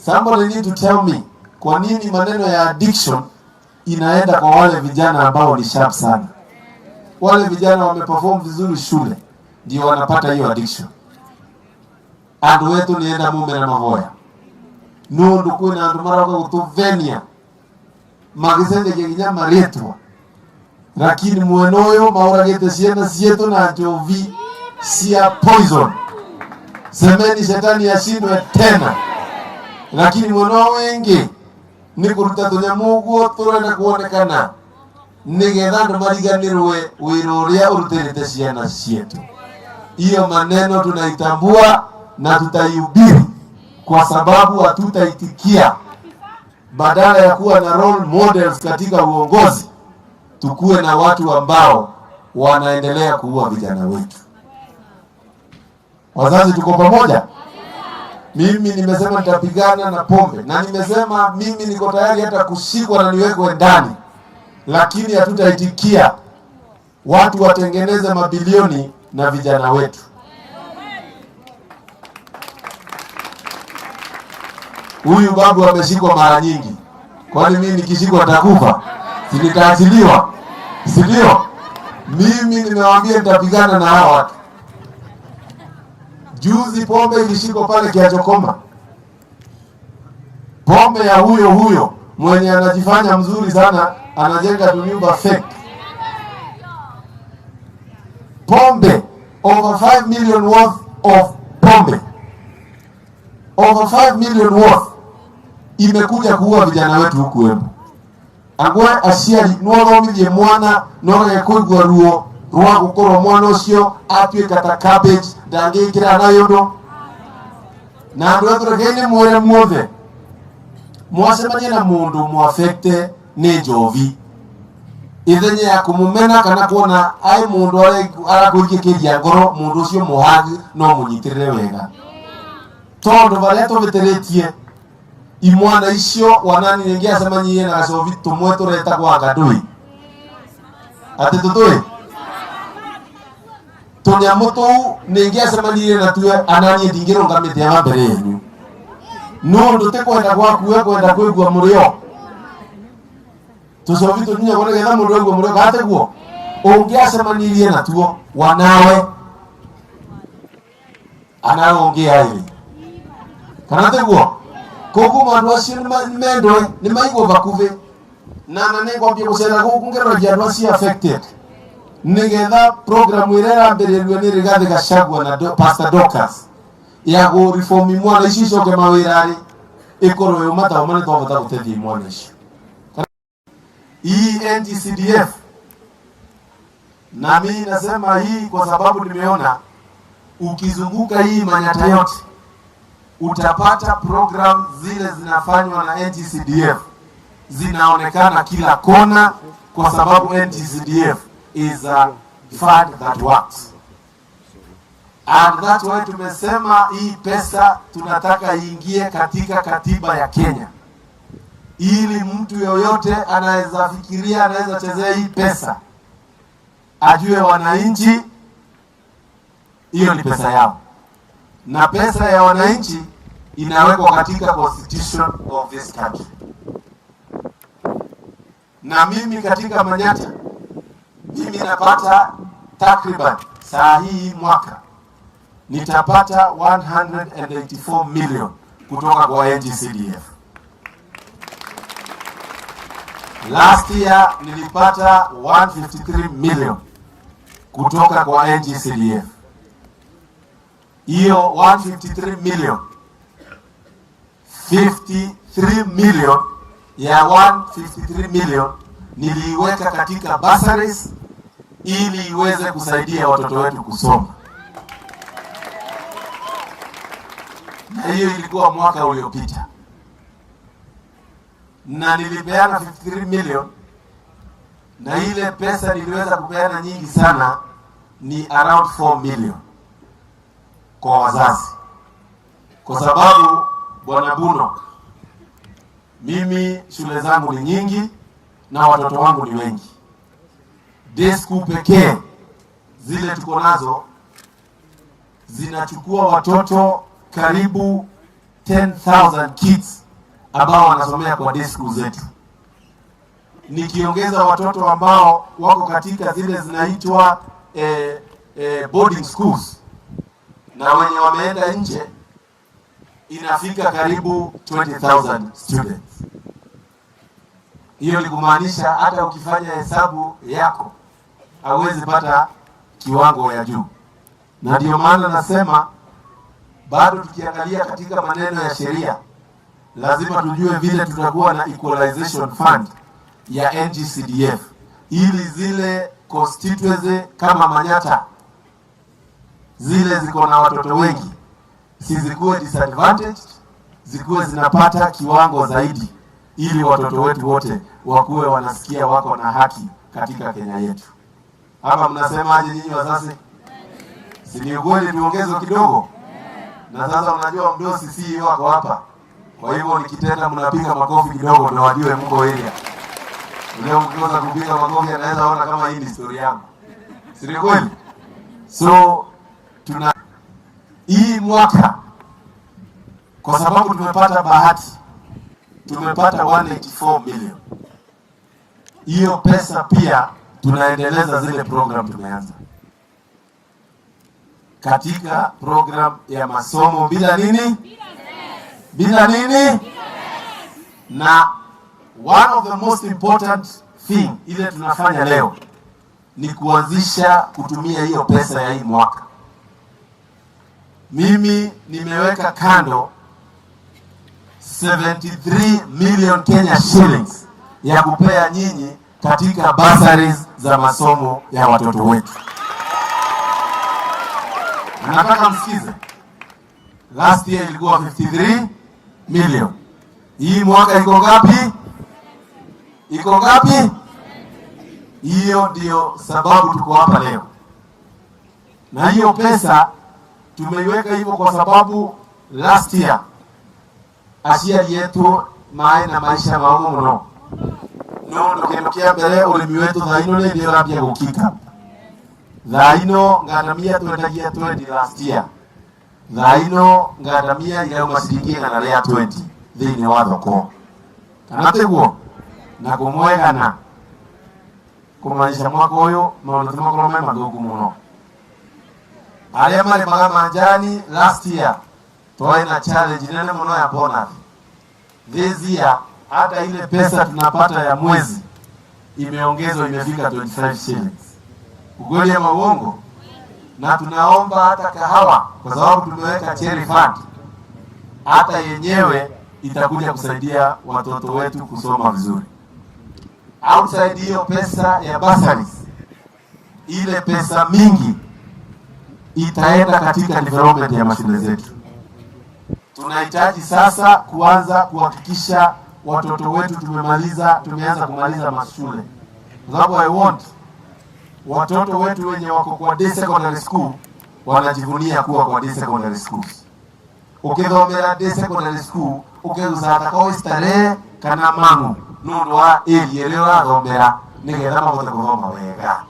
Somebody need to tell me kwa nini maneno ya addiction inaenda kwa wale vijana ambao ni sharp sana. Wale vijana wameperform vizuri shule ndio wanapata hiyo addiction. Andu wetu nienda mume na mahoya nundu kwina andu maroka gutuvenia magicenjagia nginya maritwa, lakini mwena uyu mauragite ciana cietu na njovi cia poison. Semeni shetani ashindwe tena. Lakini mwena wingi ni kuruta tunyamu uguo turenda kuonekana nigetha andu mariganirwe wira uria urutirite ciana cietu. Hiyo maneno tunaitambua na tutaihubiri, kwa sababu hatutaitikia. Badala ya kuwa na role models katika uongozi, tukuwe na watu ambao wanaendelea kuua vijana wetu. Wazazi, tuko pamoja? Mimi nimesema nitapigana na pombe, na nimesema mimi niko tayari hata kushikwa na niwekwe ndani, lakini hatutaitikia watu watengeneze mabilioni na vijana wetu. Huyu babu ameshikwa mara nyingi, kwani mimi nikishikwa nitakufa? Si nitaachiliwa? Si ndio? Mimi nimewaambia nitapigana na hawa watu. Juzi pombe ilishikwa pale Kiachokoma, pombe ya huyo huyo mwenye anajifanya mzuri sana, anajenga tunyumba fake. Pombe over 5 million worth of pombe, over 5 million worth imekuja kuua vijana wetu huku Embu. Angwe aciari nothomithie mwana norege kuigua ruo rwa gukorwo mwana ucio atuika ta cabbage ndangikira na yundu. Na andu ethu rekei ni mwire muothe mwacemanie na mundu mwafekte ni njovi ithenya ya kumumena kana kuona ai mundu arakuikikiria ngoro, mundu ucio muhagi no munyitirire wega, tondu baria tubitiritie imwana icio wanani ringi acemanirie na gacobi tumwe turetagwa ngandui ati tutui tunyamu tuu ningi acemanirie natue ananie ndingirungamite aba mbere yenyu nundu ti kwenda gwaku we kwenda kwigua murio tucobi tunyunyagwo nigetha mundu aigue murio gatiguo ungiacemanirie natuo wanawe anawe ungi airi kana tiguo koguo maundu acio nimendwe nimaigwo bakuvi na na ningwambia gucera guku ngiroragia andu acio affected nigetha program iria irambiririo ni Rigathi Gachagua na Pastor Dorcas ya gu reform imwana icio icoke mawira-ri ikorwo yuma ta uma nitwavota gutethia imwana icio. Hii NGCDF, na mimi nasema hii kwa sababu nimeona ukizunguka hii Manyatta yote utapata program zile zinafanywa na NGCDF zinaonekana kila kona, kwa sababu NGCDF is a fund that works. And that's why tumesema hii pesa tunataka iingie katika katiba ya Kenya, ili mtu yoyote anaweza fikiria anaweza chezea hii pesa ajue wananchi hiyo ni pesa yao, na pesa ya wananchi inawekwa katika constitution of this country. Na mimi katika Manyatta mimi napata takriban saa hii mwaka nitapata 184 million kutoka kwa NGCDF. Last year nilipata 153 million kutoka kwa NGCDF. Hiyo 153 million, 53 million ya 153 million niliiweka katika bursaries ili iweze kusaidia watoto wetu kusoma. Na hiyo ilikuwa mwaka uliopita. Na nilipeana 53 million, na ile pesa niliweza kupeana nyingi sana ni around 4 million kwa wazazi. Kwa sababu Bwana Buno, mimi shule zangu ni nyingi na watoto wangu ni wengi. Day school pekee zile tuko nazo zinachukua watoto karibu 10,000 kids ambao wanasomea kwa day school zetu, nikiongeza watoto ambao wako katika zile zinaitwa boarding schools na wenye wameenda nje, inafika karibu 20,000 students. Hiyo ni kumaanisha hata ukifanya hesabu yako hauwezi pata kiwango ya juu, na ndio maana nasema bado tukiangalia katika maneno ya sheria lazima tujue vile tutakuwa na equalization fund ya NGCDF ili zile constituency kama Manyatta zile ziko na watoto wengi sizikuwe disadvantaged, zikuwe zinapata kiwango zaidi, ili watoto wetu wote wakuwe wanasikia wako na haki katika Kenya yetu. Hapa mnasemaje nyinyi wazazi? Si ni ukweli tuongezwe kidogo? Na sasa unajua mdosi CEO wako hapa, kwa hivyo nikitenda mnapiga makofi kidogo ndio wajue mko area. Leo mkikosa kupiga makofi anaweza ona kama hii ni story yangu, si ni kweli? So tuna hii mwaka, kwa sababu tumepata bahati, tumepata 184 million. Hiyo pesa pia tunaendeleza zile program tumeanza katika program ya masomo bila nini, bila nini. Na one of the most important thing ile tunafanya leo ni kuanzisha kutumia hiyo pesa ya hii mwaka. Mimi nimeweka kando 73 million Kenya shillings ya kupea nyinyi katika bursaries za masomo ya watoto wetu. Nataka msikize. Last year ilikuwa 53 million. Hii mwaka iko ngapi? Iko ngapi? Hiyo ndio sababu tuko hapa leo, na hiyo pesa tumeiweka hivyo kwa sababu last year aciari etu maĩ na maisha maũmũ mũno nũndũ kĩndũ kĩa mbere ũrĩmi wetu thaa ino nĩ nĩ ũrambia gũkika. Thaa ino nganamia twendagia 20 last year, thaa ino ngandamia irauma ciringi 120 thĩinĩ wa thoko, kana tiguo? Na kũmwegana kũmaanisha mwaka ũyũ maũndũ ti makorwo me mathũku mũno. Arĩa marĩmaga manjani, last year twarĩ na challenge nene mũno ya bonus. This year hata ile pesa tunapata ya mwezi imeongezwa, imefika 25 shillings. Ukweli ama uongo? Na tunaomba hata kahawa, kwa sababu tumeweka cherry fund, hata yenyewe itakuja kusaidia watoto wetu kusoma vizuri. Outside hiyo pesa ya bursaries, ile pesa mingi itaenda katika development ya mashule zetu. Tunahitaji sasa kuanza kuhakikisha watoto wetu tumeanza kumaliza mashule, kwa sababu I want watoto wetu wenye wako kwa day secondary school wanajivunia kuwa kwa day secondary schools. Ukithomera day secondary school ukigucata ko Starehe kana Mang'u nundu wa area ĩrĩa ũrathomera nigetha mahote gũthoma wega.